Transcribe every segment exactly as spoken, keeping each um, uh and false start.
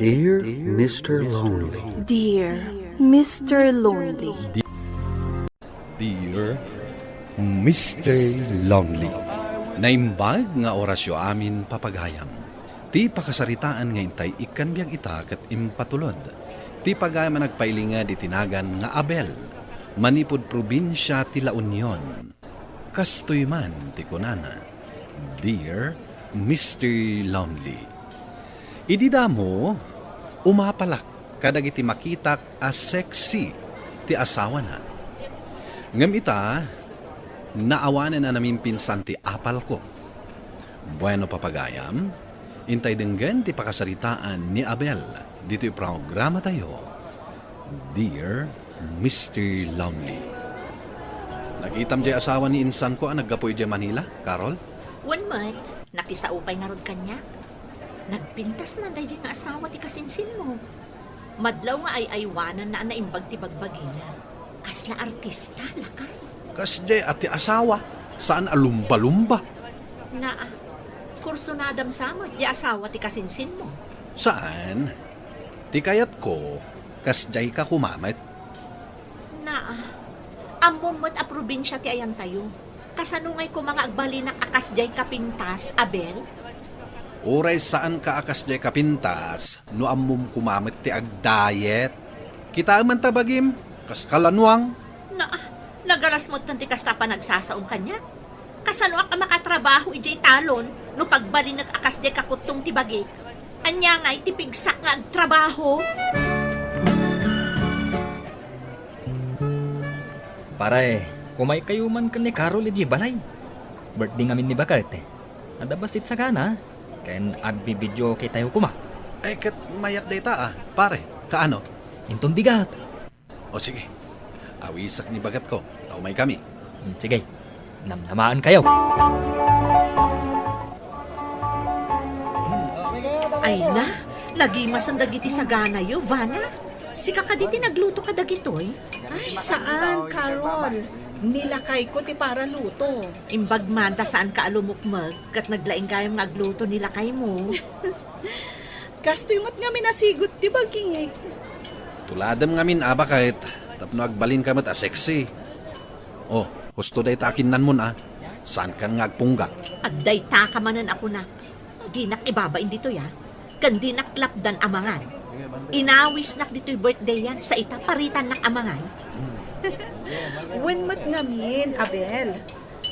Dear Mister Lonely. Dear Mister Lonely. Dear Mister Lonely. Naimbag nga orasyo amin, papagayam. Ti pakasaritaan nga intay ikkan biag ita ket impatulod. Ti pagayam a nagpailinged iti nagan nga Abel, manipud probinsia ti La Union. Kastoy man ti kunana, "Dear Mister Lonely." Idi damo, umapalak kadagiti makitak a sexy ti asawana. Ngem ita, naawanen a namimpinsan ti apalko. Bueno, papagayam, intay denggen ti pakasaritaan ni Abel ditoy programatayo, Dear Mister Lonely. Nakitam jay asawa ni insanko a naggapu idiay Manila, Carol? Wen met, nakisao pay ngarud kaniak. Nagpintas man daydiay nga asawa ti kasinsinmo. Madlaw nga ay-aywananna a naimbag ti bagbagina. Kasla artista, lakay. Kasdiay a ti asawa, saan a lumba-lumba. Naa, kursunadam sa met diay asawa ti kasinsinmo. Saan? Ti kayatko, kasdiay ka koma met. Naa, ammom met a probinsia ti ayantayo. Kasano ngay koma nga agbalinak a kasdiay kapintas, Abel? Uray saanka a kasdiay kapintas, no ammom koma met ti agdayet. Kitaem man ta bagim, kas kalanuang. Na, nagalas metten ti kasta a panagsasaom kaniak. Kasanoak a makatrabaho idiay talon no pagbalinek a kasdiay kakuttong ti bagik? Ania ngay ti pigsak nga agtrabaho? Pare, umaykayo man ken ni Carol idiay balay. Birthday ngamin ni Baket. Adda bassit sagana, ken agbi-videoke tayo koma. Ay, ket mayat dayta, a, pare. Kaano? Inton bigat. O, sige. Awisek ni bagatko, ta umaykami. Hmm, sige. Namnamaankayo. Ay na, nagimasen dagiti saganayo, Vana. Sika kadi ti nagluto kadagitoy? Ay, saan, Carol. Ni lakayko ti paraluto. Imbag man ta saanka a lumukmeg ket naglaing gayam nga agluto ni lakaymo. Kastoy met ngamin a sigot ti bagik. Tuladem ngamin a Baket tapno agbalinka met a sexy. O, husto dayta a kinnanmon a. Saankan nga agpungga? Agdaytaka manen a kunak. Dinak ibabain ditoy a. Ken dinak lapdan a mangan. Inawisnak ditoy birthday-an, sa ita paritannak a mangan. Wen met ngamin, Abel.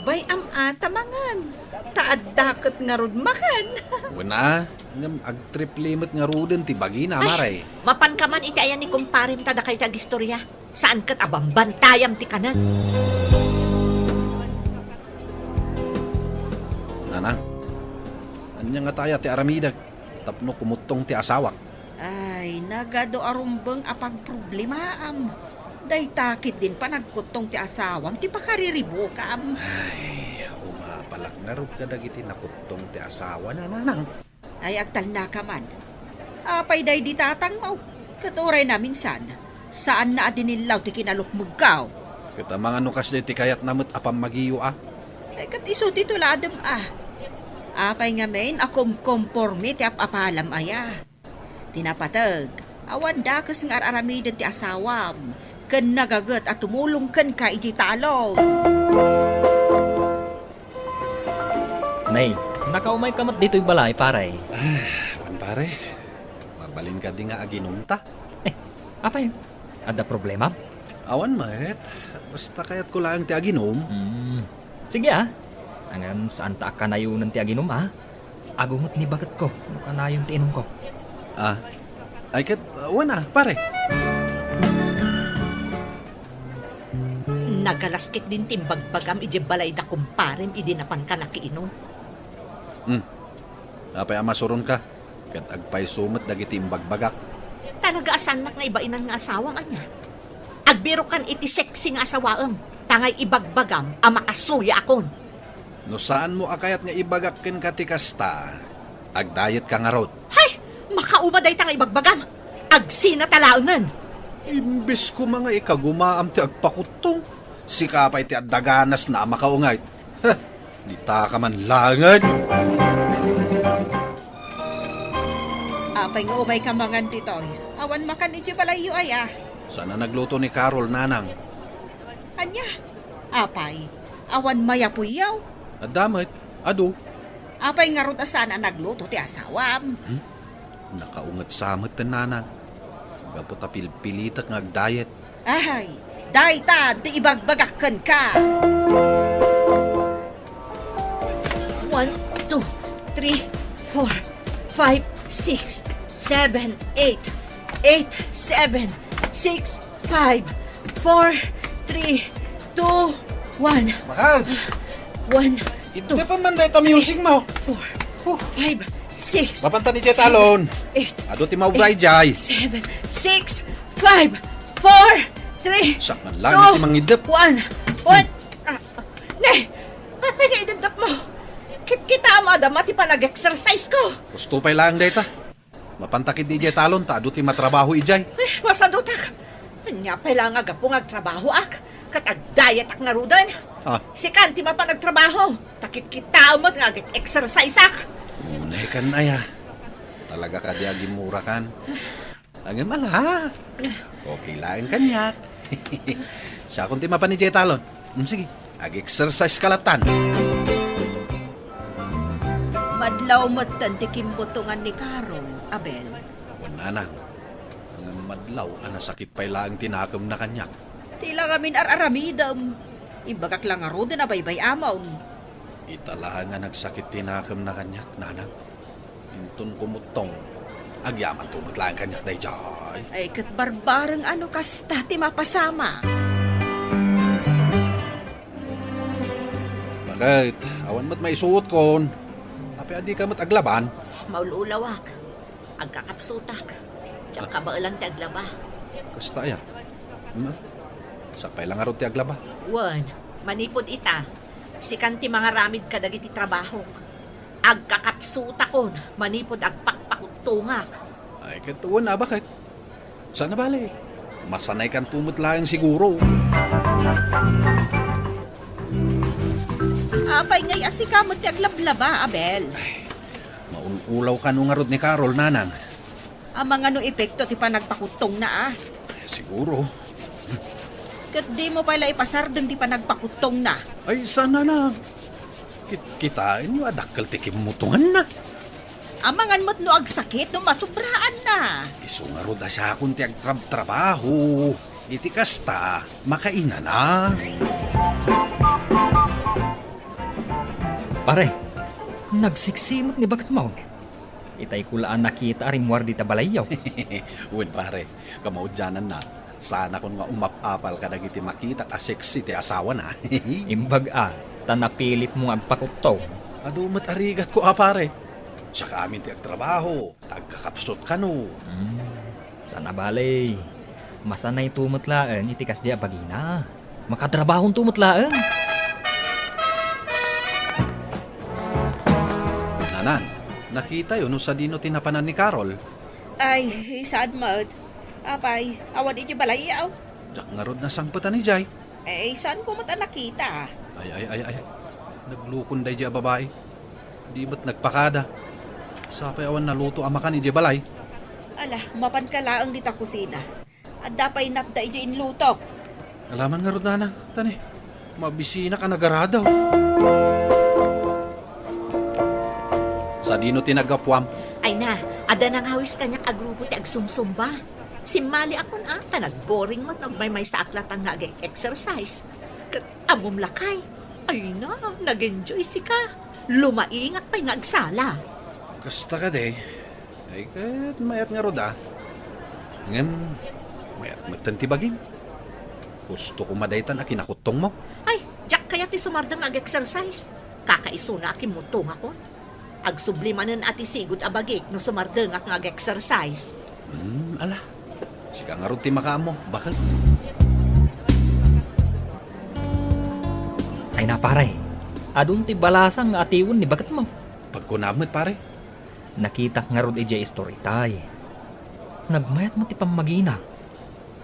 Bay-am a ta mangan. Ta adda ket ngarud makan. Wen a, ngem agtriple met ngaruden ti bagina, Ay, mare. Mapanka man iti ayan ni kumparem ta dakayo ti agistorya. Saan ket a bambantayam ti kanen. Nanang, ania ngata aya ti aramidek tapno kumuttong ti asawak? Ay, nagadu a rumbeng a pagproblemaam. Dayta ketdin panagkuttong ti asawam ti pakariribukam. Ay, umapalak ngarud kadagiti nakuttong ti asawana, nanang. Ay, agtalnaka man. Apay daydi tatangmo? Ket uray naminsan, saanna a dinillaw ti kinalukmegko. Ket amangan no kasdiay ti kayatna met a pammagiyo a? Ay, ket isu ti tuladem a. Apay ngamin a kumkomporme ti ap-apalam aya? Ti napateg, awan dakes nga ar-aramiden ti asawam, ken nagaget a tumulong kenka idiay talon. Nay, nakaumayka met ditoy balay, pare. Ah, wen, pare. Mabalin kadi nga aginumta? Eh, apay? Adda problema? Awan met. Basta kayatko laeng ti aginum. Hmm. Sige, ah. Ngem saanta a kanayonen ti aginum, ah. Adu met ni baketko no kanayon ti inumko. Ah. Ay ket, wen, ah, pare. Nagalas ketdin ti imbagbagam idiay balay da kumparem idi napanka nakiinum. Hmm. Apay a masuronka? Ket agpayso met dagiti imbagbagak. Talaga a saannak nga ibainan nga asawam, ania? Agbirokan iti sexy nga asawaem, ta ngay ibagbagam a makasuyaakon. No saanmo a kayat nga ibagak kenka ti kasta, agdayetka ngarud. Hay! Makauma dayta nga ibagbagam! Agsinata laengen! Imbes koma nga ikagumaam ti agpakuttong, sika pay ti adda ganasna a makaunget. Heh! Ditaka man laengen! Ah, Apay nga umayka mangan ditoy? Awan makan idiay balayyo aya? Saan a nagluto ni Carol, nanang. Ania? Apay, awan mayapuyyo? Adda met, adu. Apay ngarud a saan a nagluto ti asawam? Hmm? Nakaunget sa met, nanang. Gapu ta pilpilitek nga agdayet. Ay, daytan ti ibagbagak kenka. One, two, three, four, five, six, seven, eight. Eight, seven, six, five, four, three, two, one. Bakit? One, Idda pa man dayta music mo. Four, five, six, Mapanta ni Jet seven, Alon. Eight, Adu ti maubray, eight, Jay. Seven, six, five, four, three, Siak man lang two, iti mangidep. One. One. Ah, ne, apay nga idepdep mo? Kit-, kita mo, adama ti panag-exercise ko. Gusto pay lang dayta. Mapanta ketdi idiay talon, ta adu ti matrabaho idiay. Eh, masadutak. Ania pay la nga gapu nga agtrabahoak, ket agdayetak ngaruden. Ah. Sikan ti mapan agtrabaho, ta kitkitaem met nga ag-exerciseak. Unay kan aya. Talaga kadi a gimurakan. Ngem ala. Okay laeng kaniak. Siakon ti mapan idiay talon. Mm, sige, ag-exercise ka latan. Madlaw metten ti kimbutongan ni Carol, Abel. Wen, nanang. Ngem madlaw a nasakit pay laeng ti nakemna kaniak. Ti la ngamin ar-aramidem. Imbagak la ngaruden a baybay-amon. Ita laeng a nagsakit ti nakemna kaniak, nanang. Inton kumuttong, agyamanto met laeng kaniak daydiay. Ay, ket barbareng a no kasta ti mapasamak. Bakit? Awan met maisuotkon. Apay a dika met aglaban? Maul-ulawak. Agkakapsutak. Diak Ah. kabaelan ti aglaba. Kasta aya? Hmm? Sakbay la ngarud ti aglaba. Wen, manipud ita, sikan ti mangaramid kadagiti trabahok. Agkakapsutakon manipud agpakpakuttongak. Ay, ket wen a, bakit? Saan a bale? Masanaykanto met laeng siguro. Apay ngay a sika met ti aglablaba, Abel? Ay, maul-ulaw kano ngarud ni Carol, nanang. Amangan no epekto ti panagpakuttongna, a? Siguro. Ket dimo pay la ipasardeng ti panagpakuttongna? Ay, saan, nanang. Kit-, kitaenyo a dakkel ti kimmutonganna. Amangan met no agsakit no masubraanna. Isu ngarud a siakon ti agtrabtrabaho. Iti kasta, makainana. Pare, nagsiksimot ni baketmo. Itay ko la a nakita a rimmuar dita balayyo. Wen, pare, kamaudiananna, saanakon nga umap-apal kadagiti makitak a sexy ti asawana. Imbag a, ta napilitmo nga agpakuttong. Adu met a rigatko a, pare. Siak amin ti agtrabaho, ta agkakapsut kano. Hmm, saan a bale. Masanayto met laeng iti kasdiay a bagina. Makatrabahonto met laeng. Nanang, nakitayo no sadino ti napanan ni Carol? Ay, saan met. Apay, awan idiay balayyo. Diak ngarud nasangpetan idiay. Eh, saanko met a nakita. Ay, ay, ay, ay. Naglukon daydiay a babai. Di met nagpakada. Sapay awan naluto a makan idiay balay. Ala, mapanka laeng dita kusina. Adda pay natda idiay inlutok. Alaman ngarud, nanang, ta ne, mabisinak a nagaradaw. Sadino ti naggapuam? Ay na, adda nangawis kaniak a grupo ti agsumsumba. Simmaliakon a, ta nagboring met no agmaymaysaak latan nga ag-exercise. Ket ammom lakay, ay na, nag-enjoy sika. Lumaingak pay nga agsala. Kasta kadi. Ay, ket mayat ngarud a. Ngem, mayat metten ti bagim. Gusto koma daytan a kinakuttongmo. Ay, diak kayat ti sumardeng nga ag-exercise. Kakaisuna a kimmuttongakon. Agsubli manen a ti sigud a bagik no sumardengak nga ag-exercise. Hmm, ala. Sika ngarud ti makaammo, bakit? Ay na, pare. Adun ti balasang nga atiwen ni baketmo. Pagkunam met, pare. Nakitak ngarud idiay istorita. Nagmayat met ti pammagina.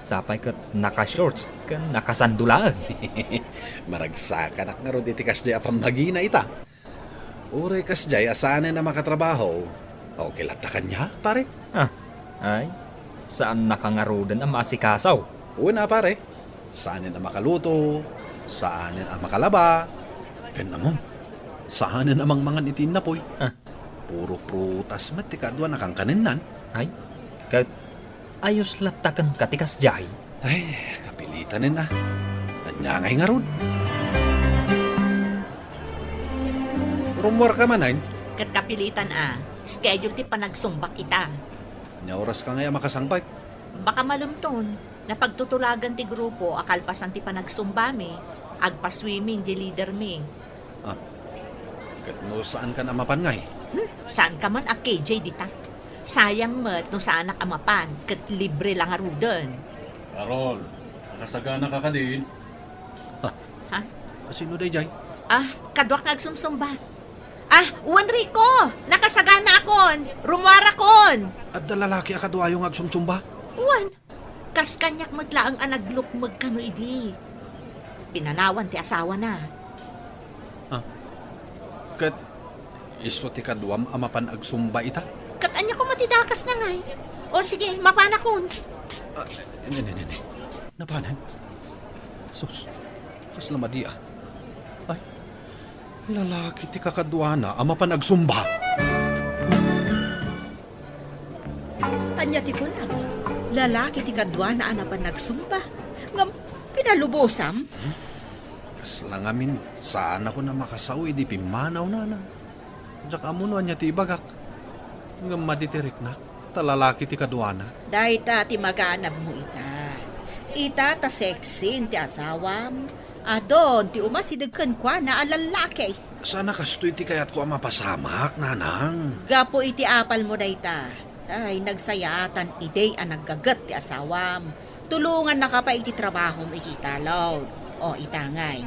Sapay ket naka-shorts ken nakasando laeng. Maragsakanak ngarud iti kasdiay a pammagina ita. Uray kasdiay a saanen a makatrabaho, Okay latta kaniak, pare? Ah, ay, saannaka ngaruden a maasikaso. Wen a, pare. Saanen a makaluto, saanen a makalaba, ken ammom, saanen a mangmangan iti innapoy. Ah. Puro prutas met ti kaduana a kankanennan. Ay, ket ayos latta kenka ti kasdiay. Ay, kapilitanen a. Ania ngay ngarud? Rummuarka manen? Ket kapilitan a. Schedule ti panagsumbak ita. Ania oraska ngay a makasangpet? Baka malumton. Napagtutulagan ti grupo a kalpasan ti panagsumbami, agpa-swimming di leadermi. Ah, ket no saankan a mapan ngay? Hmm, saanka man a K J dita. Sayang met no saanak a mapan, ket libre la ngaruden. Carol, nakasaganaka kadin? Ah. Ha? Sino daydiay? Ah, kaduak nga agsumsumba. Ah, wen Rico! Nakasaganakon! Rummuarakon! Adda lalaki a kaduayo nga agsumsumba? Wen, kas kaniak met laeng a naglukmeg kano idi. Pinanawan ti asawana. Ah. Ket isu ti kaduam a mapan agsumba ita? Ket ania koma ti dakesna ngay? O sige, mapanakon. Ah, ne, ne, ne, ne. Napanen? Sus, kasla madi a. Ay, lalaki ti kakaduana a mapan agsumba. Ania ti kunam? Lalaki ti kaduana a napan agsumba. Ngem pinalubosam? Kasla ngamin, saanakon a makasao idi pimmanaw, nanang. Diak ammo no ania ti ibagak. Ngem madi ti riknak, ta lalaki ti kaduana. Dayta ti maganabmo ita. Ita ta sexy ti asawam. Adun ti umasideg kenkuana a lallaki. Saan a kastoy ti kayatko a mapasamak, nanang. Gapu iti apalmo dayta. Ay, nagsayaatan idi a naggaget ti asawam. Tulongannaka pay iti trabahom iti italon. O, ita ngay.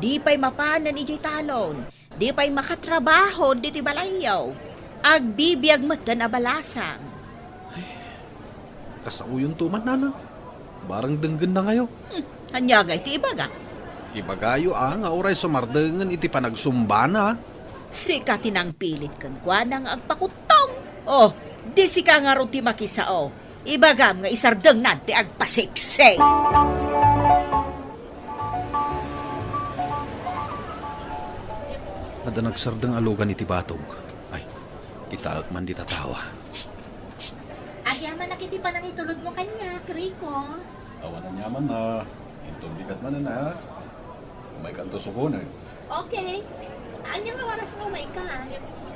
Di pay mapanen iti italon. Di pay makatrabaho ditoy balayyo. Agbibiag metten a balasang. Ay, kasaoyonto man, nanang. Bareng denggenna ngayo. Hmm, ania ngay ti ibaga? Ibagayo a nga uray sumardengen iti panagsumbana. Sika ti nangpilit kenkuana nga agpakuttong. Oh, di sika ngarud ti makisao. Ibagam nga isardengnan ti agpasiksi. Adda nagsardeng a lugan iti batog. Ay, kitaek man dita tawa. Agyamanak iti panangitulodmo kaniak, Rico. Awan aniamanna. Inton bigat manen, ha? Umaykanto sukonen. Okay. Ania nga oras nga umayka?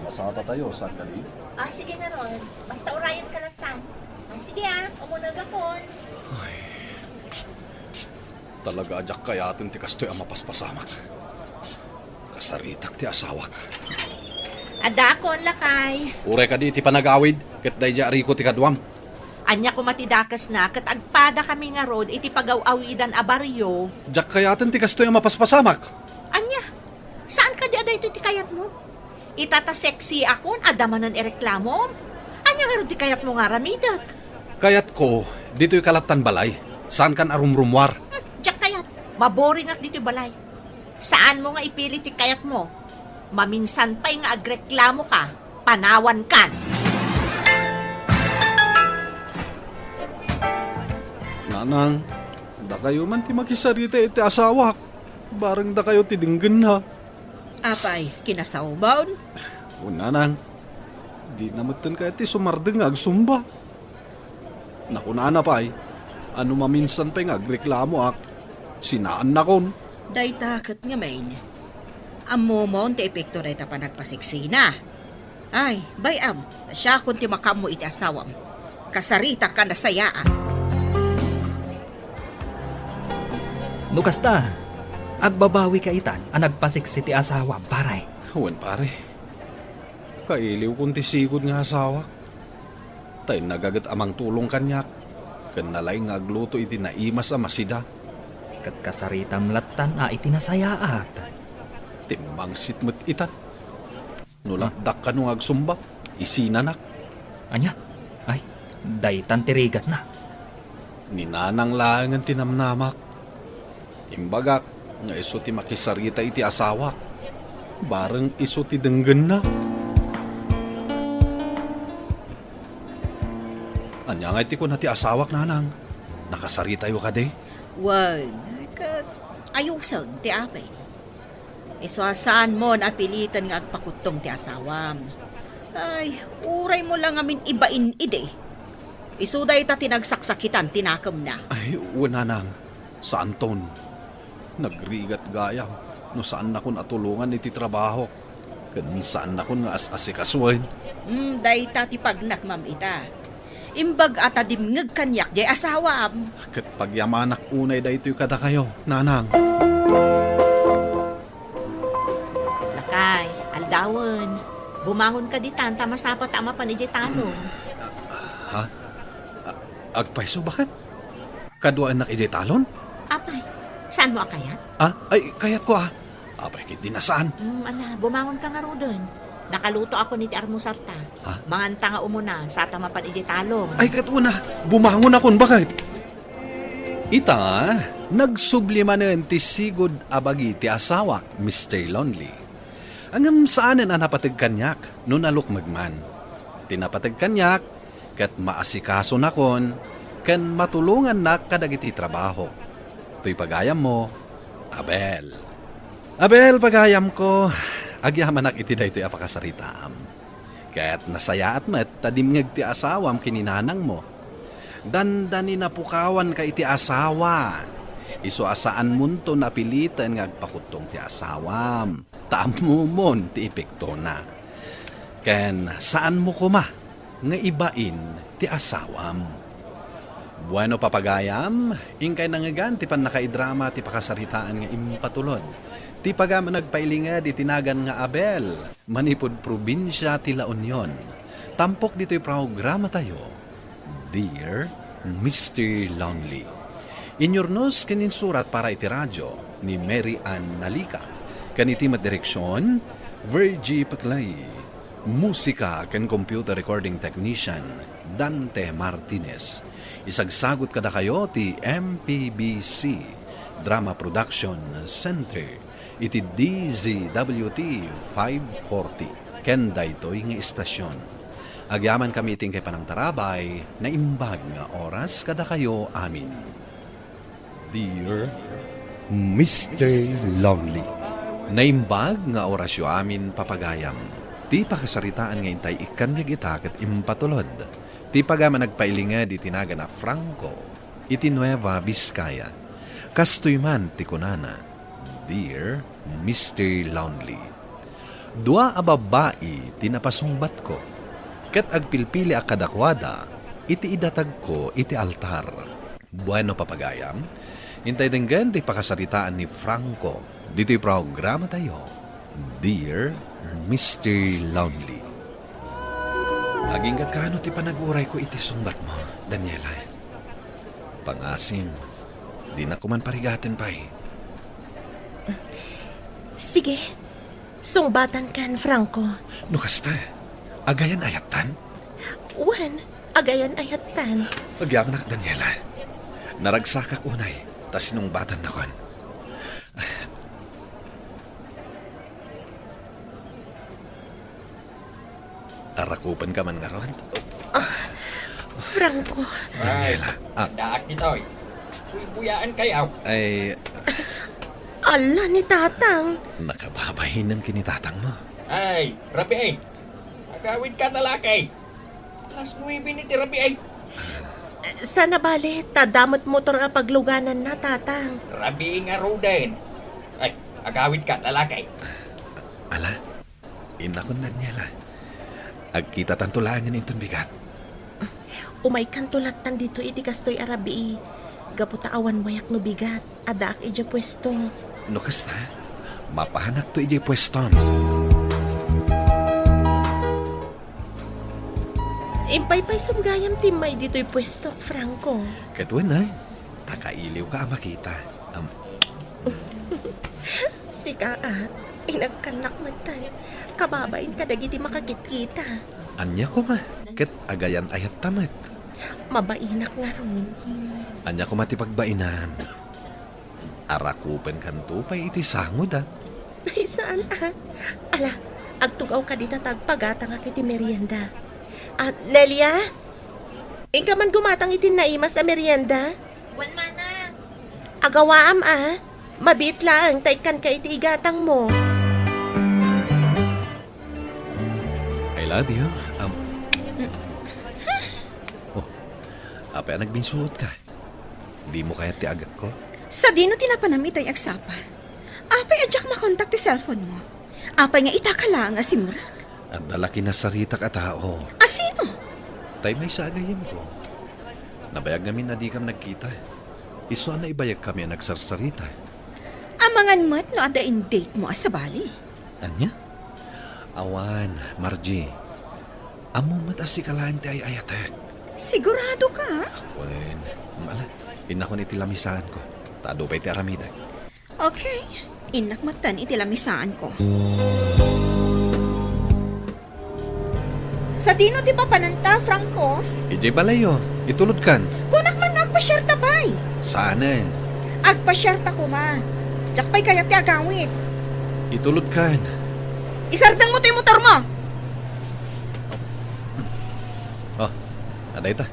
Masapatayo, saan kadi? Ah, sige ngarud. Basta urayenka latta. Ah, sige, ah. Umunegakon. Ay. Talaga a diak kayaten ti kastoy a mapaspasamak. Kasaritak ti asawak. Adakon, lakay. Uray kadi iti panagawid, ket daydiay a Rico ti kaduam. Ania koma ti dakesna, ket agpadakami ngarud iti pagaw-awidan a barrio. Diak kayaten ti kastoy a mapaspasamak. Ania? Saan kadi a daytoy ti kayatmo? Ita ta sexy akon, adda manen ireklamom? Ania ngarud ti kayatmo nga aramidek? Kayatko, ditoy kalattan balay. Saankan a rumrumuar. Hmm, diak kayat. Maboringak ditoy balay. Saanmo nga ipili ti kayatmo. Maminsan pay nga agreklamoka, panawankan. Nanang, dakayo man ti makisarita iti asawak. Bareng dakayo ti denggenna. Apay, kinasaoman? O, nanang, dina metten kayat ti sumardeng nga agsumba. Nakunana pay, a no maminsan pay nga agreklamoak, sinaannakon. Dayta ket ngamin, ammomon ti epekto dayta panagpaseksina. Ay, bay-am, ta siakon ti makaammo iti asawam. Kasaritak a nasayaat. No kasta, agbabawika itan a nagpaseksi ti asawam, pare. Wen, pare. Kailiwkon ti sigud nga asawak. Ta innaga ket a mangtulong kaniak, ken nalaing nga agluto iti naimas a masida. Ket kasaritam lattan a iti nasayaat. Timmangsit met itan. No lapdak kano nga agsumba, isinanak. Ania? Ay, daytan ti rigatna. Ni Nanang laengen ti namnamak. Imbagak nga isu ti makisarita iti asawak. Bareng isu ti denggenna. Ania ngay ti kuna ti asawak, nanang? Nakasaritayo kadi? Wen, ket ayusen ti apay. Isu a saanmo a piliten nga agpakuttong ti asawam. Ay, uraymo la ngamin ibain idi. Isu dayta ti nagsaksakitan ti nakemna. Ay, wen, nanang. Saanton. Nagrigat gayam no saannakon a tulongan iti trabahok, ken saannakon nga as-asikasuen. Mm, dayta ti pagnakmam ita. Imbag a ta dimngeg kaniak diay asawam. Ket pagyamanak unay daytoy kadakayo, nanang. Lakay, aldawen. Bumangon ka ditan ta masapata a mapan idiay talon. Ha? A-, agpayso, baket? Kaduaennak idiay talon? Apay, saanmo a kayat? Ah, ay, kayatko, ah. Apay, ket di na saan. Mm, ala, bumangon ka ngaruden. Nakalutoakon iti armusarta. Ha? Manganta nga umuna, sata mapan idiay talon. Ay, ket una, bumangonakon, baket? Ita, nagsubli manen ti sigud a bagi ti asawak, Mister Lonely. Ngem saanen a napateg kaniak no nalukmeg man. Ti napateg kaniak, ket maasikasunakon ken matulongannak kadagiti trabaho. Toy pagayammo, Abel. Abel, pagayamko, agyamanak iti daytoy a pakasaritaam. Ket nasayaat met ta dimngeg ti asawam ken ni nanangmo. Dandani napukawanka iti asawa. Isu a saanmonto napiliten nga agpakuttong ti asawam. Ta ammomon ti epektona. Ken saanmo koma nga ibain ti asawam. Bueno, papagayam, inkay nangngegan ti pannakaidrama ti pakasaritaan nga impatulod ti paga-, nagpailinged iti nagan nga Abel, manipud probinsia ti La Union. Tampok ditoy programatayo, Dear Mister Lonely. Inyurnos ken insurat para iti radyo ni Mary Ann Nalica, ken iti met direksion, Virgie Peclay. Musika ken computer recording technician, Dante Martinez. Isagsagut kadakayo ti M P B C Drama Production Center iti D Z W T five forty ken daytoy nga istasion. Agyamankami iti inkay panangtarabay, naimbag nga oras kadakayo amin. Dear Mister Lonely. Naimbag nga orasyo amin, papagayam. Ti pakasaritaan nga intay ikkan biag ita ket impatulod ti paga-, nagpailinged iti nagan a Franco iti Nueva Vizcaya. Kastoy man ti kunana, Dear Mister Lonely. Dua a babbai ti napasungbatko, ket agpilpiliak kadakuada iti idatagko iti altar. Bueno, papagayam, intay denggen ti pakasaritaan ni Franco ditoy programatayo, Dear Mister Lonely. Agingga kano ti panagurayko iti sungbatmo, Daniela. Pangasim, dinak koman parigaten pay. Sige, sungbatankan, Franco. No kasta, agayan ayattan? Wen, agayan ayattan. Agyamanak, Daniela. Naragsakak unay, ta sinungbatannakon. Arakupenka man ngarud? Ah, Franco. Daniela, ah. Daak ditoy. Buybuyaankayo. Ay. Ala ni Tatang. Nakababainem ken ni Tatangmo. Ay, rabii. Agawidka, lalaki. Alas nuebe ni ti rabii. Saan a bale, ta adda met motor a paglugananna, Tatang. Rabii ngaruden. Ay, agawidka, lalaki. Ala, innakon, Daniela. Agkitatanto laengen inton bigat. Umaykanto lattan ditoy iti kastoy a rabii. Gapu ta awan wayak no bigat, addaak idiay puesto. No kasta, mapanakto idiay puestom. Impaypaysom gayam ti immay ditoy puestok, Franco. Ket wen, ay, ta kailiwka a makita. Am. Sika a, inagkannak metten. Kababain kadagiti makakitkita. Ania koma, ket agayan ayatta met. Mabainak ngarud. Ania koma ti pagbainam? Arakupenkanto pay iti sangoda. Ay, saan a? Ala, agtugawka dita ta agpagatangak iti merienda. Ah, Nelia? Inka man gumatang iti naimas a merienda? Wen, manang. Agawaam a, mabiit laeng ta ikkanka iti igatangmo. I love you. Um, oh, apay a nagbinsuot ka? Dimo kayat ti agekko? Sadino ti napanam itay agsapa? Apay a diak makontak ti cellphone mo? Apay nga ita ka laeng a simrek? Adda la kinasaritak a tao. A sino? Tay maysa a gayyemko. Nabayag ngamin a dikam nagkita. Isu a naibayagkami a nagsarsarita. Amangan met no adda in-date mo a sabali. Ania? Awan, Margie. Ammom met a sika laeng ti ay-ayatek. Sigurado ka? Wen, ala, innakon iti lamisaanko. Ta adu pay ti aramidek. Okay, innak metten iti lamisaanko. Sadino ti papananta, Franco? Idiay balayyo, itulodkan. Kunak man no agpasiarta pay. Saanen? Agpasiarta koma. Diak pay kayat ti agawid. Itulodkan. Isardeng mo ti motor mo. Oh, adda ita.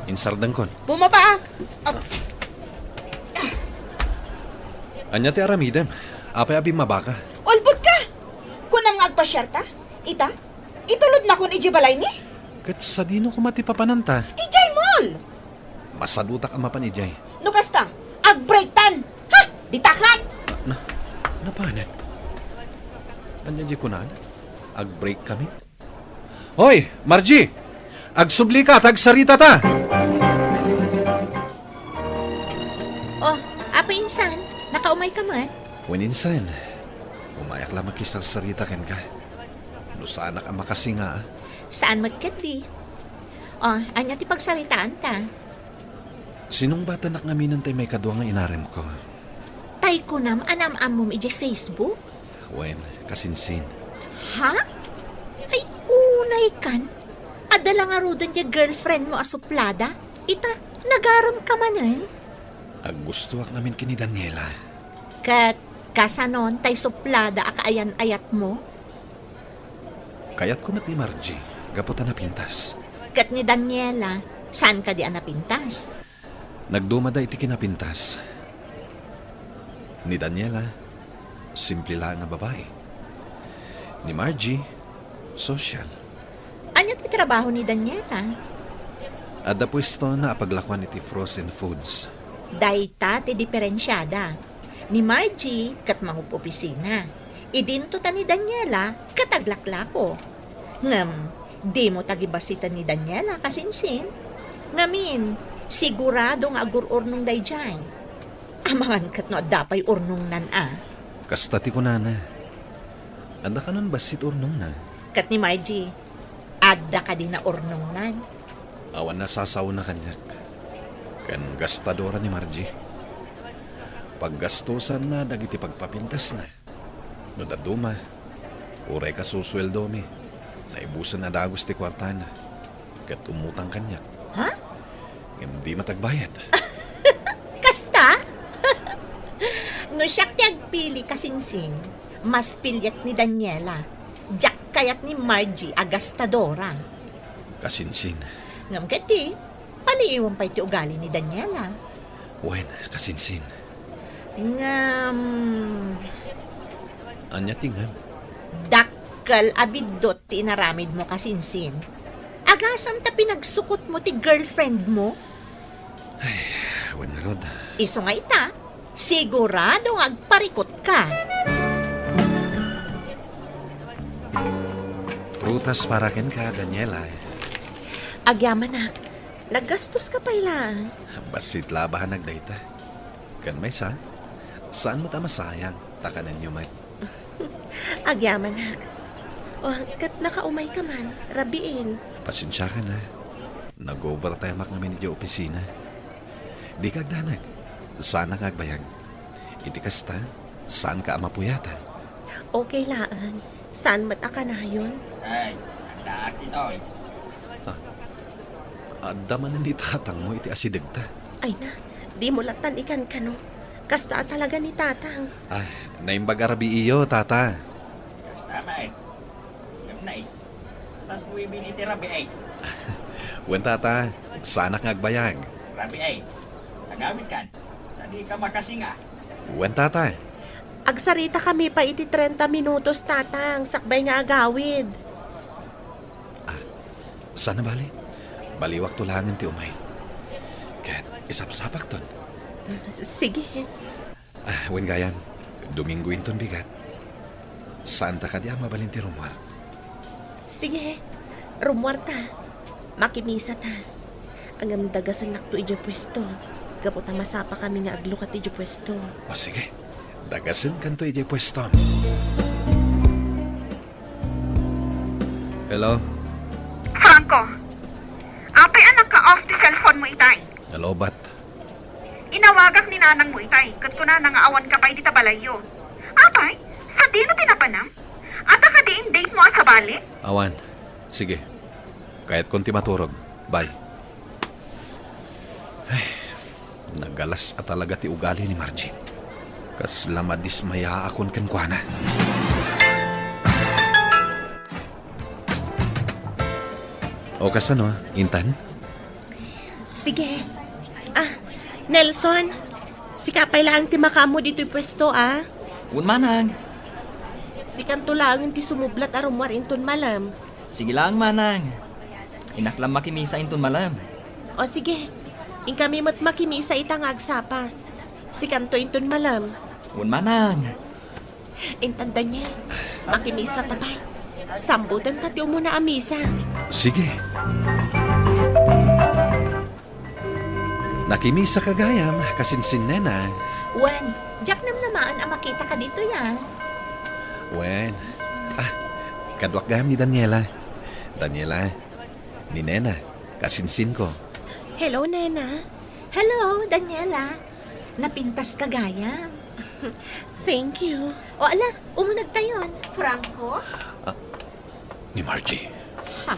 Insardengkon. Bumabaak. Oops. Ania ti aramidem? Apay a bimmabaka? Ulbod ka! Kunam nga agpasiarta? Ita? Itulodnakon idiay balaymi? Ket sadino koma ti papananta? Idiay mall! Masadutak a mapan idiay. No kasta, ag-breaktan! Ha? Ditakan! Na, napanen? Ania di kunana? Ag-break kami? Hoy, Margie! Agsubli ka, ta agsarita ta! Oh, Apo Insan, nakaumay ka met? Wen Insan, umayak la makisarsarita kenka. No saanak a makasinga, a? Saan met ketdi? Oh, ania ti pagsaritaanta? Sinungbatannak ngaminen tay maikadua nga inaremko. Tay kunam a naam-ammom idiay Facebook? Wen, kasinsin. Ha? Ay, unay kan. Adda la ngaruden diay girlfriend mo a suplada? Ita, nagarem ka manen? Aggustoak ngamin ken ni Daniela. Ket kasanon tay suplada a kaayan-ayat mo? Kayatko met ni Margie, gapu ta napintas. Ket ni Daniela, saan kadi a napintas? Nagdumada iti kinapintas. Ni Daniela, simple laeng a babai. Ni Margie, social. Ania ti trabaho ni Daniela? Adda puestona a paglakuan iti frozen foods. Dayta ti diferensiada. Ni Margie ket mangup-opisina. Idinto ta ni Daniela ket aglaklako. Ngem, dimo ta gibassiten ni Daniela, kasinsin. Ngamin, sigurado nga agur-urnong daydiay. Amangan ket no adda pay urnongnan a. Kasta ti kunana. Adda kanon bassit urnongna? Ket ni Margie, adda kadi naurnongnan? Awan nasasaona kaniak. Ken gastadora ni Margie. Paggastosanna dagiti pagpapintasna. No dadduma, uray kasusueldomi, naibusen a dagus ti kuartana, ket umutang kaniak. Ha? Ngem di met agbayad. Kasta? No siak ti agpili, kasinsin, mas piliek ni Daniela. Diak kayat ni Margie a gastadora. Kasinsin. Ngem ketdi, paliiwem pay ti ugali ni Daniela. Wen, kasinsin. Ngem. Ania ti ngem? Dakkel a biddut ti inaramidmo, kasinsin. Agasam ta pinagsukotmo ti girlfriendmo? Ay, wen ngarud. Isu nga ita, sigurado nga agparikutka. Prutas para kenka, Daniela. Agyamanak, naggastoska pay laeng. Bassit labahanag dayta. Ken maysa, saan met a masayang, ta kanenyo met. Agyamanak. O, ket nakaumayka man, rabiin. Pasensiakan a. Nag-overtime-ak ngamin idiay opisina. Dika agdanag. Saanak nga agbayag. Iti kasta, saanka a mapuyatan. Okay laeng. Saan met a kanayon? Ay, addaak ditoy. Ah, adda manen ni tatangmo iti asidegta. Ay na, dimo lattan ikankano. Kasta a talaga ni tatang. Ah, naimbag a rabiiyo, tata. Kasta met. Ngem nay, tas mo ibili ti rabii. Wen, tata, saanak nga agbayag. Rabiay, agawidkan. Dika makasinga. Wen, tata. Agsaritakami pay iti trenta minutos, tatang, sakbay nga agawid. Ah, saan a bale? Baliwakto laengen ti umay. Ket isapsapakton. Sige. Ah, wen gayam, Domingo inton bigat. Saanta kadi a mabalin ti rummuar? Sige, rummuarta. Makimisata. Ngem dagasennakto idiay puesto. Gapu ta masapakami nga aglukat idiay puesto. O sige, dagasenkanto idiay puestom. Hello? Franco, apay a naka-off ti cellphone mo itay? Nalobat. Inawagak ni nanang mo itay, ket kunana nga awan ka pay dita balayyo. Apay, sadino ti napanam? Adda kadi in date mo a sabali? Awan. Sige. Kayatkon ti maturog. Bye. Ay, nagalas a talaga ti ugali ni Margie. Kasla madismayaakon kenkuana. O kasano, intan? Sige. Ah, Nelson, sika pay laeng ti makaammo ditoy puesto, a? Wen, manang. Sikanto laeng ti sumublat a rummuar inton malem. Sige laeng, manang. Innak la makimisa inton malem. O sige, inkami met makimisa ita nga agsapa. Sikanto inton malem. Wen, manang. Intan, Daniel, makimisa ta pay. Sambutenta ti umuna a misa. Sige. Nakimisa ka gayam, kasinsin, nena. Wen, diak namnamaen a makitaka ditoy, a. Wen. Ah, kaduak gayam ni Daniela. Daniela, ni nena, kasinsinko. Hello, nena. Hello, Daniela. Napintaska gayam. Thank you. O ala, umunegtayon. Franco? Ah, ni Margie. Ha?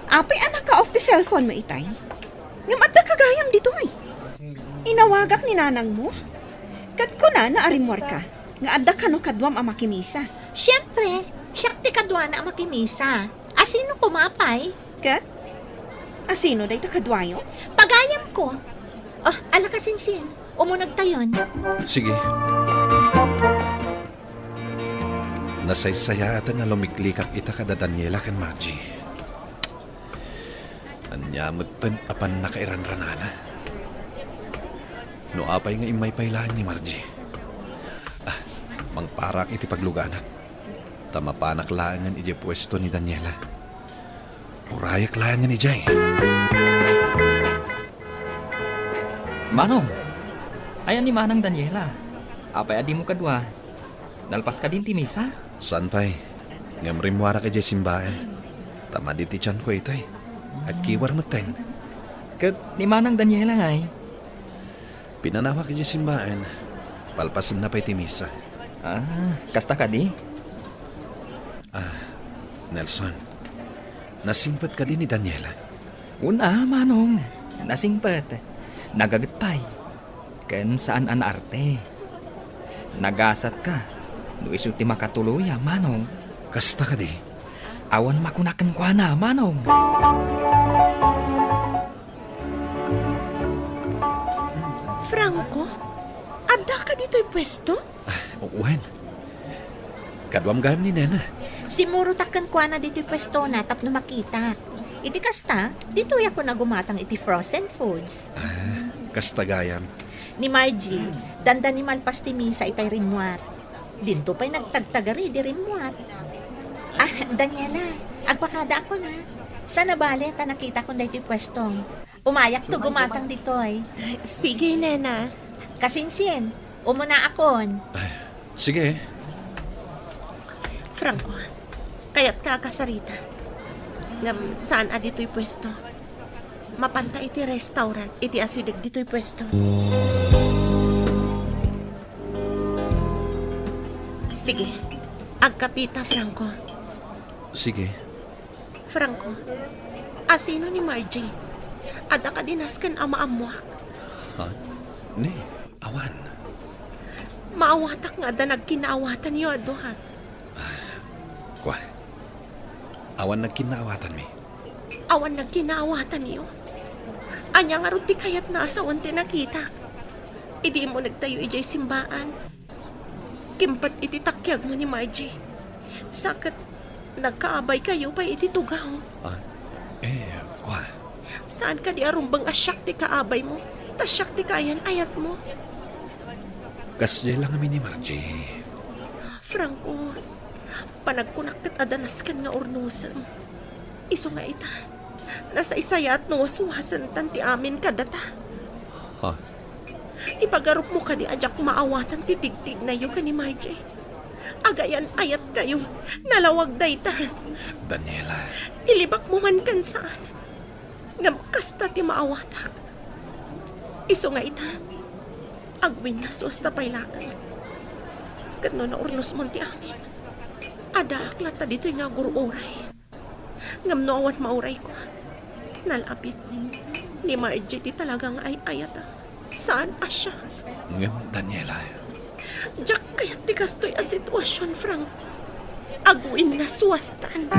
Apay a naka-off ti cellphone mo itay? Ngem addaka gayam ditoy. Inawagak ni nanang mo. Ket kunana a rimmuarka nga adda kano kaduam a makimisa. Siempre, siak ti kaduana a makimisa. Asino koma pay? Ket? Asino dayta kaduayo? Pagayamko. O, ala kasinsin. Umunegtayon. Sige. Nasaysayaaten a lumiklikak ita kada Daniela ken Margie. Ania metten a pannakairanranana? No apay nga immay pay laeng ni Margie. Ah, mangparak iti pagluganak. Ta mapanak laengen idiay puesto ni Daniela. Urayak laengen idiay. Manong, ayan ni Manang Daniela. Apay a dimo kadua? Nalpas kadin ti misa? Saan pay. Ngem rimmuarak idiay simbaen. Ta madi ti tianko itay. Agkiwar metten. Ket ni Manang Daniela ngay? Pinanawak idiay simbaen. Palpasenna pay ti misa. Ah, kasta kadi? Ah, Nelson, nasingpet kadi ni Daniela? Wen a, Manong. Nasingpet. Nagaget pay. Ken saan a naarte. Nagasatka no isu ti makatuloya, Manong. Kasta kadi? Awan makuna kenkuana, Manong. Franco, addaka ditoy puesto? Ah, wen. Kaduam gayam ni nena. Simmurotak kenkuana ditoy puestona tapno makitak. Iti kasta, ditoyakon a gumatang iti frozen foods. Ah, kasta gayam. Ni Margie, dandani malpas ti misa itay rimmuar. Dinto pay nagtagtagari di rimmuar. Ah, Daniela, agpakadaakon a. Saan a bale ta nakitakon daytoy puestom. Umayakto gumatang ditoy. Sige, nena. Kasinsin, umunaakon. Sige. Franco, kayatka a kasarita. Ngem saan a ditoy puesto. Mapanta iti restaurant iti asideg ditoy puesto. Sige, agkapita, Franco. Sige. Franco, asino ni Margie? Adda kadi nasken a maammoak? Ha? Ni, awan. Maawatak nga adda nagkinnaawatanyo a dua. Kua, awan nagkinnaawatanmi. Awan nagkinaawatanyo. Ania ngarud ti kayatna a sawen ti nakitak? Idi immunegtayo idiay simbaan, kimpat iti takiagmo ni Margie. Sa ket nagkaabaykayo pay iti tugaw. Ah, eh, kua. Saan kadi a rumbeng a siak ti kaabaymo, ta siak ti kaayan-ayatmo? Kasdiay la ngamin ni Margie. Franco, panagkunak ket adda nasken nga urnosem. Isu nga ita, nasaysayaat no waswasentan ti amin kadata. Ha? Ipagarupmo kadi a diak maawatan ti tigtignayo ken ni Margie? Agayan-ayatkayo, nalawag dayta. Daniela. Ilibakmo man ken saan. Ngem kasta ti maawatak. Isu nga ita, agwinnas wasta pay laeng. Ket no naurnosmon ti amin, addaak latta ditoy nga agur-uray. Ngem no awan maurayko, nalabit, ni Margie ti talaga nga ay-ayata. Saan a siak. Ngem, Daniela. Diak kayat ti kastoy a situasion, Franco. Agwinnas wastan.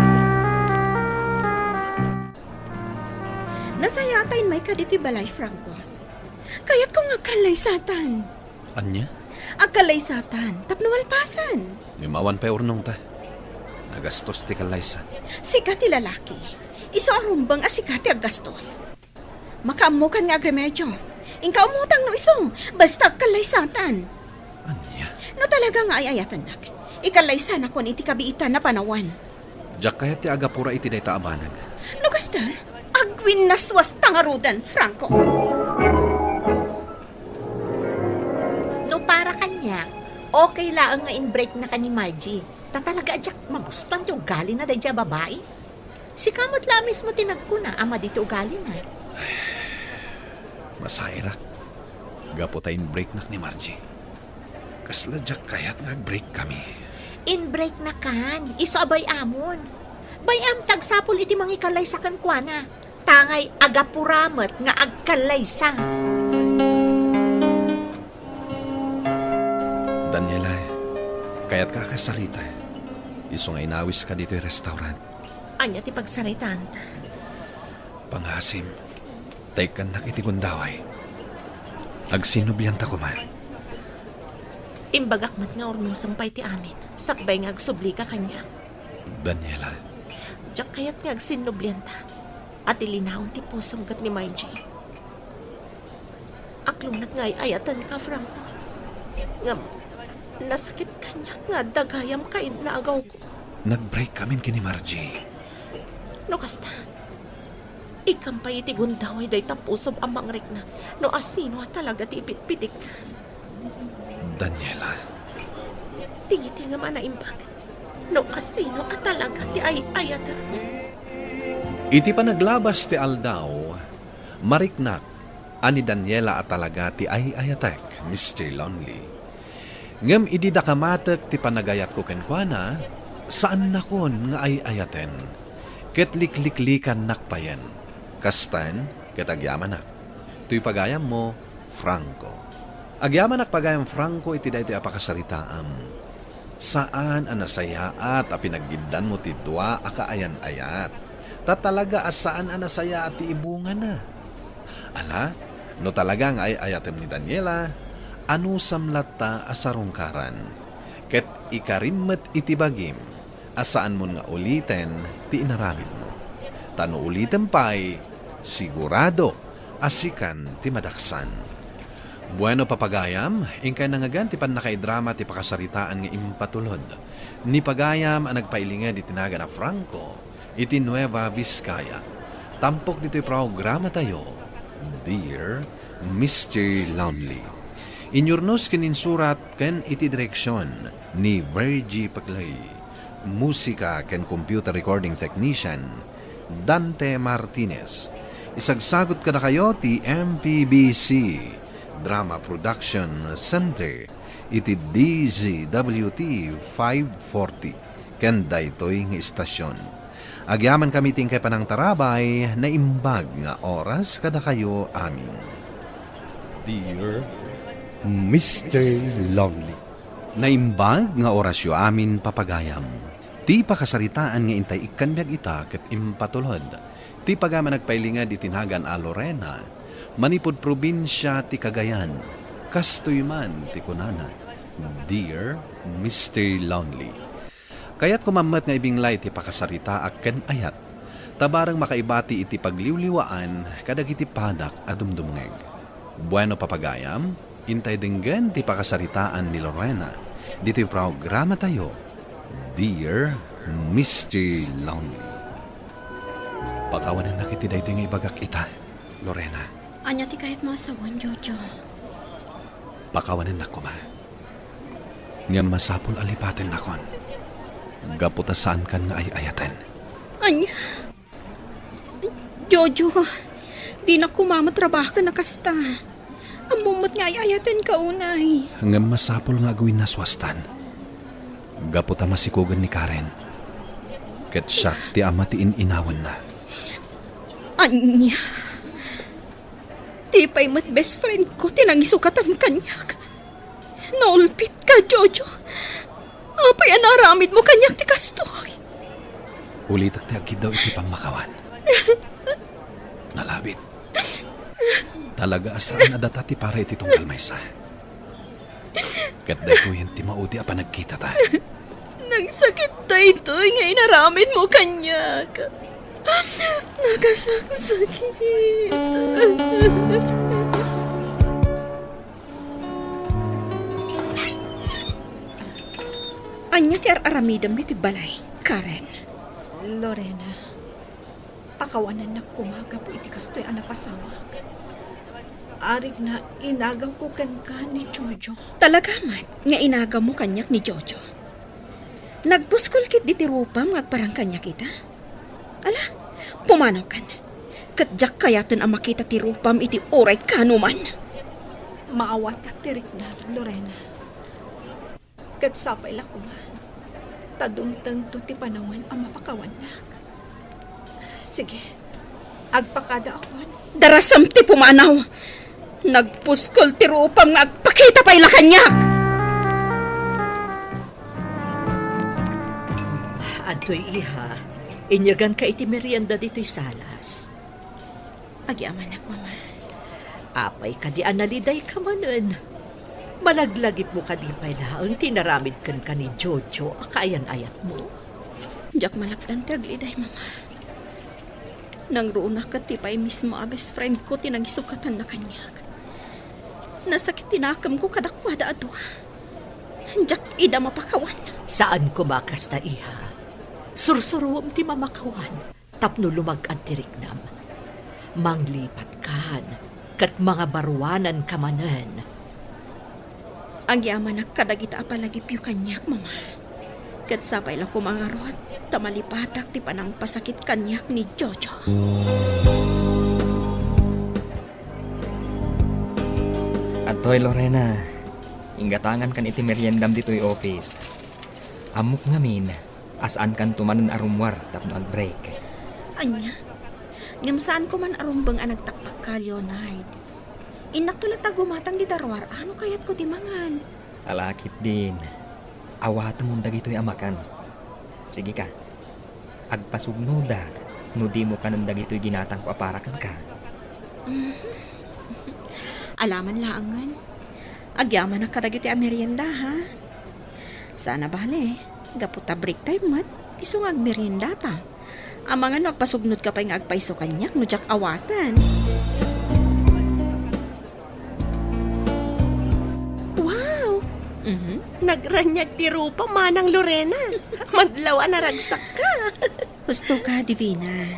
Nasayaat a immayka ditoy balay, Franco. Kayatko nga agkallaysatan. Ania? Agkallaysatan, tapno malpasen. Ngem awan pay urnongta. Nagastos ti kallaysa. Sika ti lalaki. Isu a rumbeng a sika ti aggastos. Makaammokan nga agremedio. Inka umutang no isu, basta agkallaysatan. Ania? No talaga nga ay-ayatennak, ikallaysanakon iti kabiitan a panawen. Diak kayat ti agapura iti dayta a banag. No kasta, agwinnas wasta ngaruden, Franco. No para kaniak, okay laeng nga in-breaknaka ni Margie. Ta talaga a diak magustuan ti ugalina daydiay a babai. Sika met la a mismo ti nagkuna a madi ti ugalina. Masairak. Gapu ta in-breaknak ni Margie. Kasla diak kayat nga ag-break kami. In-breaknakan, isu a bay-amon. Bay-am ti agsapul iti mangikallaysa kenkuana. Tangay agapura met nga agkallaysa. Daniela, kayatka a kasarita. Isu nga inawiska ditoy restaurant. Ania ti pagsaritaanta? Pangasim, ta ikkannak iti gundaway. Agsinnublianta koma. Imbagak met nga urnosem pay ti amin, sakbay nga agsublika kaniak. Daniela. Diak kayat nga agsinnublianta. A ti linaon ti pusom ket ni Margie. Aklonat nga ay-ayatenka, Franco. Ngem, nasakit kaniak nga adda gayam kainna a gawko. Nag-break kamin ken ni Margie. No kasta, ikkan pay iti gundaway dayta pusom a mangrikna no asino a talaga ti ipitpitikna. Daniela. Tingiti nga manaimbag no asino a talaga ti ay-ayatek. Iti panaglabas ti aldaw, mariknak a ni Daniela a talaga ti ay-ayatek, Mister Lonely. Ngem idi dakamatek ti panagayatko kenkuana, saannakon nga ay-ayaten, ket likliklikannak payen. Kastaen, ket agyamanak. Toy pagayammo, Franco. Agyamanak pagayam, Franco, iti daytoy a pakasaritaam. Saan a nasayaat a pinaggiddanmo ti dua a kaayan-ayat. Ta talaga a saan a nasayaat ti ibungana. Ala, no talaga nga ay-ayatem ni Daniela, anusam latta a sarungkaran. Ket ikarim met iti bagim a saanmon nga uliten ti inaramidmo. Ta no ulitem pay, sigurado a sikan ti madaksan. Bueno, papagayam, inkay nangngegan ti pannakaidrama ti pakasaritaan nga impatulod ni pagayam a nagpailinged iti nagan a Franco iti Nueva Vizcaya. Tampok ditoy programatayo, Dear Mister Lonely. Inyurnos ken insurat ken iti direksion ni Virgie Paclay. Musika ken computer recording technician, Dante Martinez. Isagsagut kadakayo ti M P B C Drama Production Center iti D Z W T five forty ken daytoy nga istasyon. Agyamankami ti inkay panangtarabay, naimbag nga oras kadakayo amin. Dear Mister Lonely. Naimbag nga orasyo amin, papagayam. Ti pakasaritaan nga intay ikkan biag ita ket impatulod Ti pagayam a nagpailinged iti nagan a Lorena, manipud probinsia ti Cagayan, kastoy man ti kunana, "Dear Mister Lonely." Kayatko man met nga ibinglay ti pakasaritaak ken ayat, ta bareng makaibati iti pagliwliwaan kadagiti padak a dumdumngeg. Bueno, papagayam, intay denggen ti pakasaritaan ni Lorena ditoy programatayo, Dear Mister Lonely. Pakawanennak iti daytoy nga ibagak ita, Lorena. Ania ti kayatmo a sawen, Jojo? Pakawanennak koma. Ngem masapul a lipatennakon. Gapu ta saankan nga ay-ayaten. Ania? Jojo, dinak koma matrabahoen a kasta. Ammom met nga ay-ayatenka unay. Ngem masapul nga agwinnaswastan. Gapu ta masikogen ni Karen. Ket siak ti ama ti in-inawenna. Ania? Ti pay met best friend ko ti nangisukatan kaniak. Naulpitka, Jojo. Apay a naaramidmo kaniak ti kastoy? Ulitek ti agkiddaw iti pammakawan. Nalabit. Talaga a saan a data ti para iti tunggal maysa. Ket daytoyen ti maudi a panagkitata. Nagsakit daytoy nga inaramidmo kaniak. Nakasaksakit. Ania ti ar-aramidem iti balay, Karen? Lorena, pakawanennak koma gapu iti kastoy a napasawak. Arigna, inagawko kenka ni Jojo. Talaga met nga inagawmo kaniak ni Jojo? Nagpuskol ketdi ti rupam nga agparang kaniak ita? Ala, pumanawkan. Ket diak kayaten a makita ti rupam iti uray kaanoman. Maawatak ti riknam, Lorena. Ket sapay la koma, ta dumtengto ti panawen a mapakawannak. Sige, agpakadaakon. Darasem ti pumanaw! Nagpuskol ti rupam nga agpakita pay la kaniak! Adtoy, iha, inyaganka iti merienda ditoy salas. Agyamanak, Mama. Apay kadi a nalidayka manen? Malaglagipmo kadi pay laeng ti inaramid kenka ni Jojo a kaayan-ayatmo? Diak malapdan ti agliday, Mama. Nangrunak ket ti pay mismo a best friend ko ti nangisukatanna kaniak. Nasakit ti nakemko kadakuada a dua. Diak ida mapakawan. Saan koma kasta, iha. Sursuruem ti mamakawan tapno lumag-ad ti riknam. Manglipatkan ket mangabaruananka manen. Agyamanak kadagita a palagipyo kaniak, Mama. Ket sapay la koma ngarud ta malipatak ti panangpasakit kaniak ni Jojo. Adtoy, Lorena. Inggatangankan iti meriendam ditoy office. Ammok ngamin a saankanto manen a rummuar tapno agbreak. Ania? Ngem saanko man a rumbeng a nagtaktakka, Leonard. Innakto latta gumatang dita ruar-a no kayatko ti mangan. Ala ketdin, awatemon dagitoy a makan. Sige ka, agpasugnodak no dimo kanen dagitoy ginatangko a para kenka. Mhm. Alaman laengen. Agyamanak kadagitoy a merienda, ha? Saan a bale, gapu ta break time met, isu nga agmeriendata. Amangan no agpasugnodka pay nga agpayso kaniak no diak awaten. Wow! Mhm. Nagraniag ti rupa, Manang Lorena. Madlaw a naragsakka. Husto ka, Divina.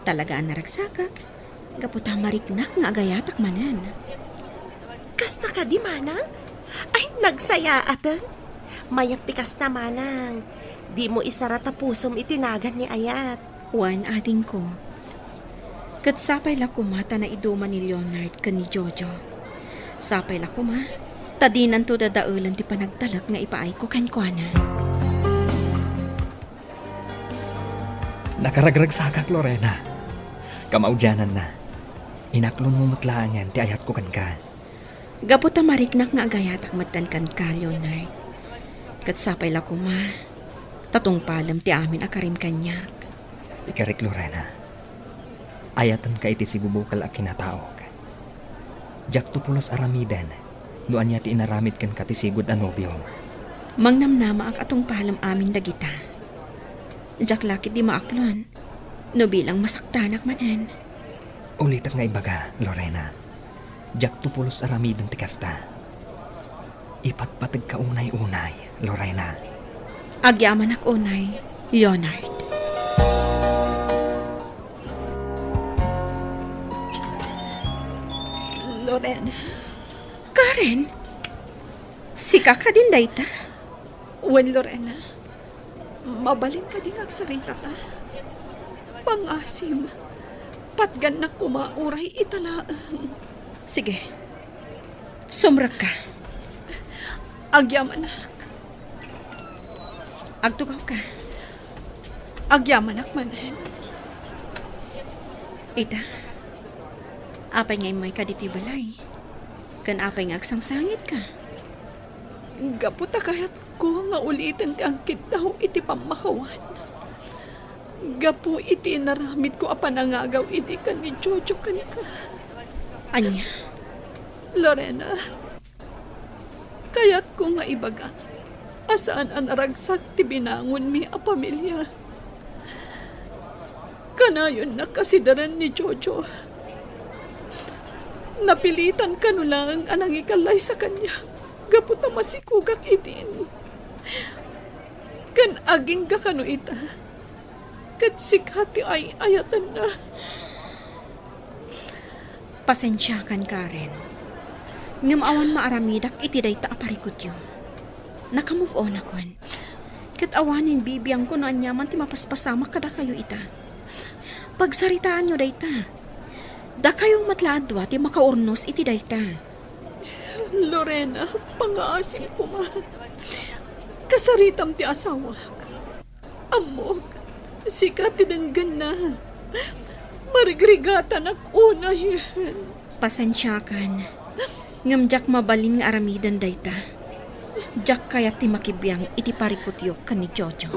Talaga a naragsakak. Gapu ta mariknak nga agayatak manen. Kasta kadi, Manang? Ay, nagsayaaten. Mayat ti kasta, Manang. Dimo isara ta pusom iti nagan ni ayat. Wen, adingko. Ket sapay la koma ta naiduman ni Leonard ken ni Jojo. Sapay la koma ta dinanto dadaelen ti panagtalek nga ipaayko kenkuana. Nakaragragsakak, Lorena. Kamaudiananna, inaklonmo met laengen ti ayatko kenka. Gapu ta mariknak nga agayatak metten kenka, Leonard. Ket sapay la koma ta tungpalem ti amin a karim kaniak. Ikarik, Lorena. Ayatenka iti sibubukel a kinataok. Diakto pulos aramiden no ania ti inaramid kenka ti sigud a nobiom. Mangnamnamaak a tungpalem amin dagita. Diak la ketdi maaklon no bilang masaktanak manen. Ulitek nga ibaga, Lorena. Diakto pulos aramiden ti kasta. Ipatpategka unay-unay, Lorena. Agyamanak unay, Leonard. Lorena. Karen? Sika kadin dayta? Wen, Lorena. Mabalin kadi nga agsaritata? Pangasim, patgannak koma uray ita laeng. Sige. Sumrekka. Agyamanak. Agtugawka. Agyamanak manen. Ita, apay nga immayka ditoy balay? Ken apay nga agsangsangitka? Gapu ta kayatko nga uliten ti agkiddaw iti pammakawan. Gapu iti inaramidko a panangagaw idi ken ni Jojo kenka. Ania? Lorena, kayatko nga ibaga a saan a naragsak ti binangonmi a pamilia. Kanayonna kasideren ni Jojo. Napilitan kano laeng a nangikalaysa kaniak gapu ta masikogak idin. Ken agingga kano ita, ket sika ti ay-ayatenna. Pasensiakan, Karen. Ngem awan maaramidak iti dayta a parikutyo. Naka-move on akon. Ket awanen bibiangko no aniaman ti mapaspasamak kadakayo ita. Pagsaritaanyo dayta. Dakayo met la a dua ti makaurnos iti dayta. Lorena, pangaasim koma. Kasaritam ti asawak. Ammok, sika ti denggenna. Marigrigatanak unay. Pasensiakan, ngem diak mabalin nga aramiden dayta. Diak kayat ti makibiang iti parikutyo ken ni Jojo.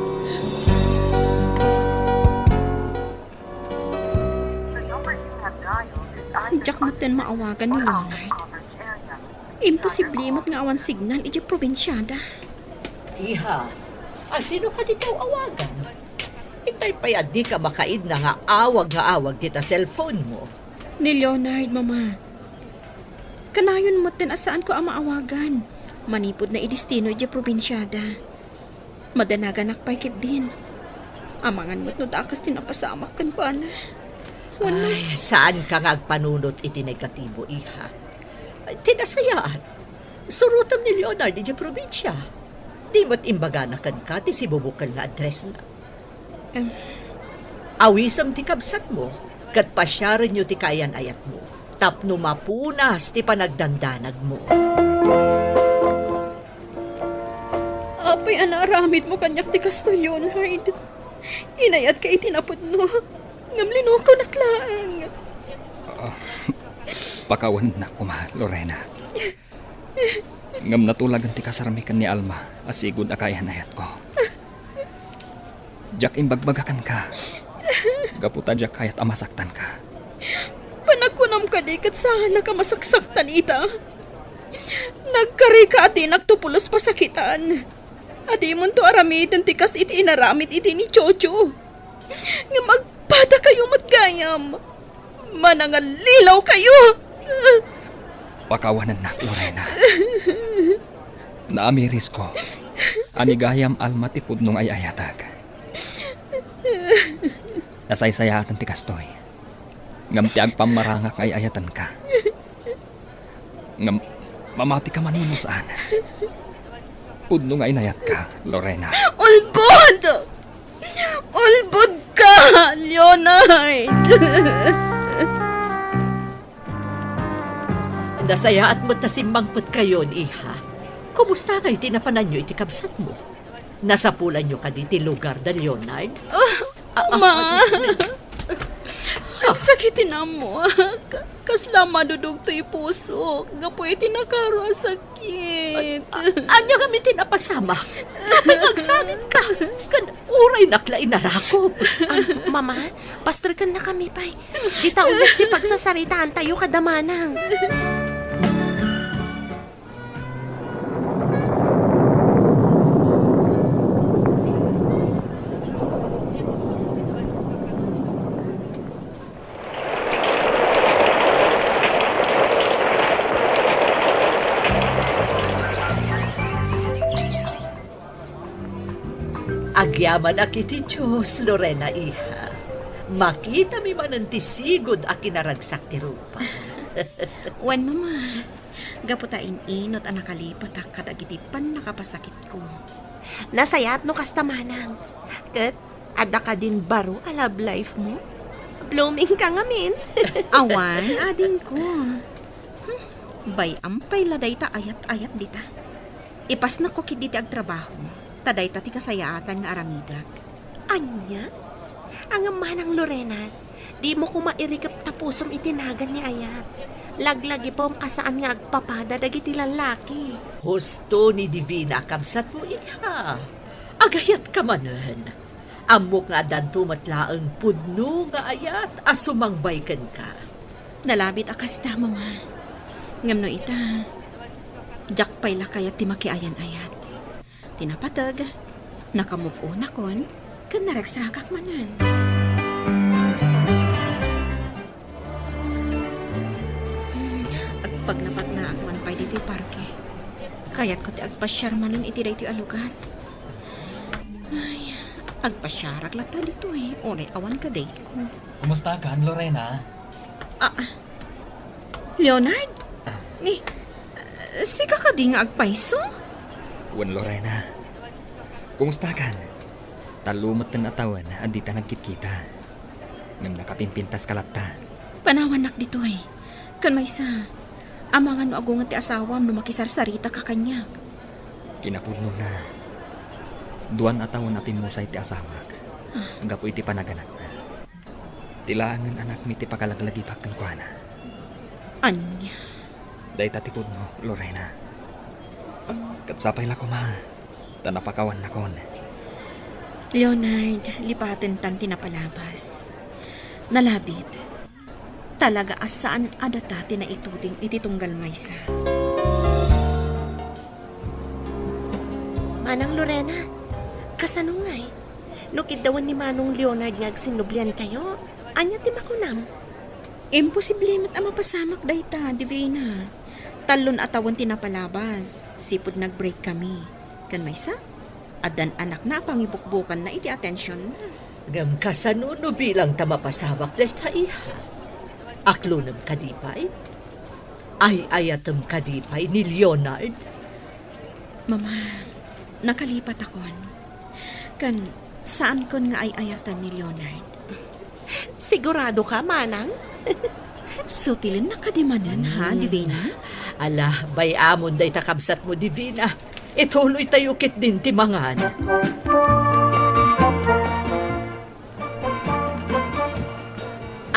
Diak metten maawagan ni Leonard. Imposible met nga awan signal idiay probinsiada. Iha, a sino kadi ti aw-awagan? Itay pay a dika makaidna nga awag nga awag dita cellphone mo. Ni Leonard, Mama. Kanayon metten a saanko a maawagan. Manipud naidestino idiay probinsiada. Madanaganak pay ketdin. Amangan met no dakas ti napasamak kenkuana. Wenno Ay, saanka nga agpanunot iti negatibo, iha. Ti nasayaat, surotem ni Leonard idiay probinsia. Di met imbagana kenka ti sibubukel nga addressna. Em. Awisem ti kabsatmo, ket pasiarenyo ti kaayan-ayatmo, tapno mapunas ti panagdandanagmo. Apay a naaramidmo kaniak ti kastoy, Leonard? Inayatka iti napudno, ngem linukanak laeng. Ah, pakawanennak koma, Lorena. Ngem natulagen ti kasarmi ken ni Alma a sigud a kaayan-ayatko. Diak imbagbaga kenka, gapu ta diak kayat a masaktanka. Panagkunam kadi ket saanak a masaksaktan ita? Nagkarika a dinakto pulos pasakitan. Adimonto aramiden ti kas iti inaramid iti ni Jojo. Ngem agpadakayo met gayam. Manangallilaw kayo! Pakawanennak, Lorena. Naamirisko a ni gayam Alma ti pudno nga ay-ayatek. Nasaysayaaten ti kastoy. Ngem ti agpammarangak nga ay-ayatenka. Ngem mamatika manen wenno saan, pudno nga inayatka, Lorena. Ulbod! Ulbod ka, Leonard! Nasayaat met ta simmangpetkayon, iha. Kumusta ngay ti napananyo iti kabsatmo? Nasapulanyo kadi ti lugar da Leonard? Ah, Ama! Nagsakit ti ammoak. Kasla madudugto ti pusok gapu iti nakaro a sakit. A-, ania ngamin ti napasamak? Apay nga agsangit ka? Kan-, Uraynak la inarakop. Ah, Mama, pasterkennakami pay. Dita uneg ti pagsasaritaantayo kada manang. Agyamanak iti Dios, Lorena, iha. Makitami manen ti sigud a kinaragsak ti rupa. Wen, Mama, gapu ta in-inut a nakalipatak kadagiti pannakapasakitko. Nasayaat no kasta, manang. Ket adda kadin baro a love life mo? Blooming ka ngamin. Awan, adingko. Hmm, bay-am pay la dayta ayat-ayat dita. Ipasnakko ketdi ti agtrabaho, ta dayta ti kasayaatan nga aramidek. Ania? Ngem manang Lorena, dimo koma irikep ta pusom iti nagan ni ayat. Laglagipem a saan nga agpapada dagiti lallaki. Husto ni Divina, kabsatmo, iha. Agayatka manen. Ammok nga addanto met laeng pudno nga ayat a sumangbay kenka. Nalabit a kasta, Mama. Ngem no ita, diak pay la kayat ti makiayan-ayat. Ti napateg, naka-move on akon, ken naragsakak manen. Hmm, agpagnapatnaak man pay ditoy parke. Kayatko ti agpasiar manen iti daytoy a lugar. Ay, agpasiarak latta ditoy, uray awan kadayko. Kumustakan, Lorena? Ah, ah. Leonard? Ah. Ni, sika kadi nga agpayso? Wen, Lorena. Kumustakan? Tallo metten a tawen a dita nagkitkita. Ngem nakapimpintaska latta. Panawannak ditoy. Ken maysa, amangan no agunget ti asawam no makisarsaritaka kaniak. Kinapudnona, duan a tawen a pimmusay ti asawak gapu iti panaganakna. Ti laengen anakmi ti pakalaglagipek kenkuana. Ania? Dayta ti pudno, Lorena. Ket sapay la koma ta napakawannakon. Leonard, lipatentan ti napalabas. Nalabit. Talaga a saan a data ti naituding iti tunggal maysa. Manang Lorena, kasano ngay? No kiddawen ni Manong Leonard nga agsinnubliankayo, ania ti makunam? Imposible met a mapasamak dayta, Divina. Tallon a tawen ti napalabas, sipud nag-break kami. Ken maysa, addan anakna a pangibukbukanna iti atensionna. Ngem kasano no bilang ta mapasamak dayta, iha? Aklonem kadi pay? Ay-ayatem kadi pay ni Leonard? Mama, nakalipatakon. Ken saankon nga ay-ayatan ni Leonard. Sigurado ka, manang? Sutilennak kadi manen, ha, Divina? Ala, bay-amon dayta kabsatmo, Divina. Ituloytayo ketdin ti mangan.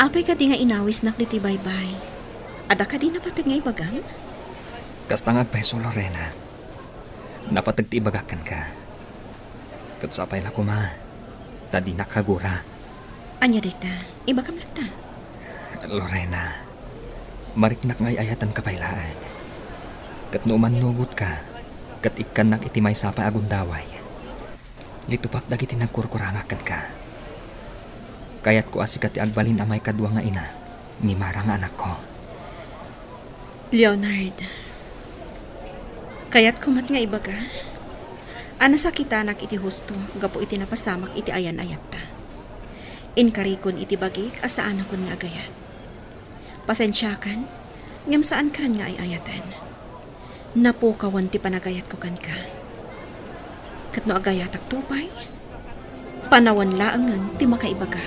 Apay kadi nga inawisnak ditoy baybay? Adda kadi napateg nga ibagam? Kasta nga agpayso, Lorena. Napateg ti ibagak kenka. Ket sapay la koma ta dinak agura. Ania dayta? Ibagam latta. Lorena, mariknak nga ay-ayatenka pay laeng. Ket no umannugotka ket ikkannak iti maysa pay a gundaway, litopak dagiti nagkurkurangak kenka. Kayatko a sika ti agbalin a maikadua nga ina ni Mara nga anakko. Leonard, kayatko met nga ibaga a nasakitanak iti husto gapu iti napasamak iti ayan-ayatta. Inkarikon iti bagik a saanakon nga agayat. Pasensiakan, ngem saankan nga ay-ayaten. Napukawan ti panagayatko kenka. Ket no agayatakto pay, panawen laengen ti makaibaga.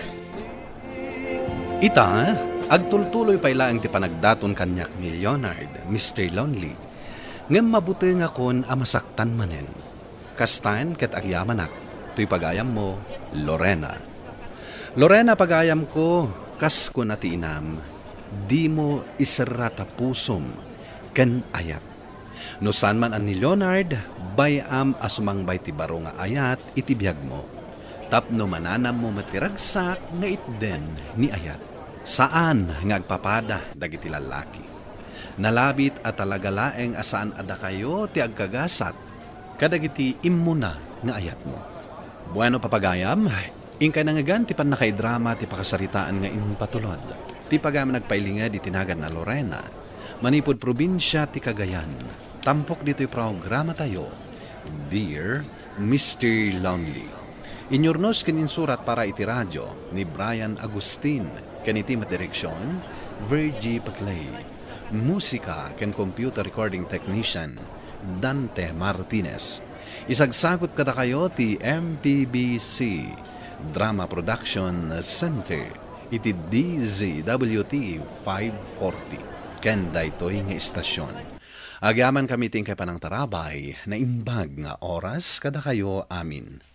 Ita, agtultuloy pay laeng ti panagdaton kaniak ni Leonard, Mister Lonely. Ngem mabutengakon a masaktan manen. Kastaen ket agyamanak, toy pagayammo, Lorena. Lorena, pagayamko, kas kuna ti inam, dimo iserra ta pusom ken ayat. No saan man a ni Leonard, bay-am a sumangbay ti baro nga ayat iti biagmo. Tapno mananammo met ti ragsak nga itden ni ayat. Saan nga agpapada dagiti lallaki. Nalabit a talaga laeng a saan a dakayo ti agkagasat kadagiti immuna nga ayatmo. Bueno, papagayam, inkay nangngegan ti pannakaidrama ti pakasaritaan nga impatulod. Ti pagayam nagpailinged iti nagan a Lorena, manipud probinsia ti Cagayan. Tampok ditoy programatayo, Dear Mister Lonely. Inyurnos ken insurat para iti radio ni Brian Agustin, ken iti met direksion, Virgie Paclay. Musika ken computer recording technician, Dante Martinez. Isagsagut kadakayo ti M P B C Drama Production Center iti D Z W T five forty ken daytoy nga istasyon. Agyamankami ti inkay panangtarabay, naimbag nga oras kadakayo amin.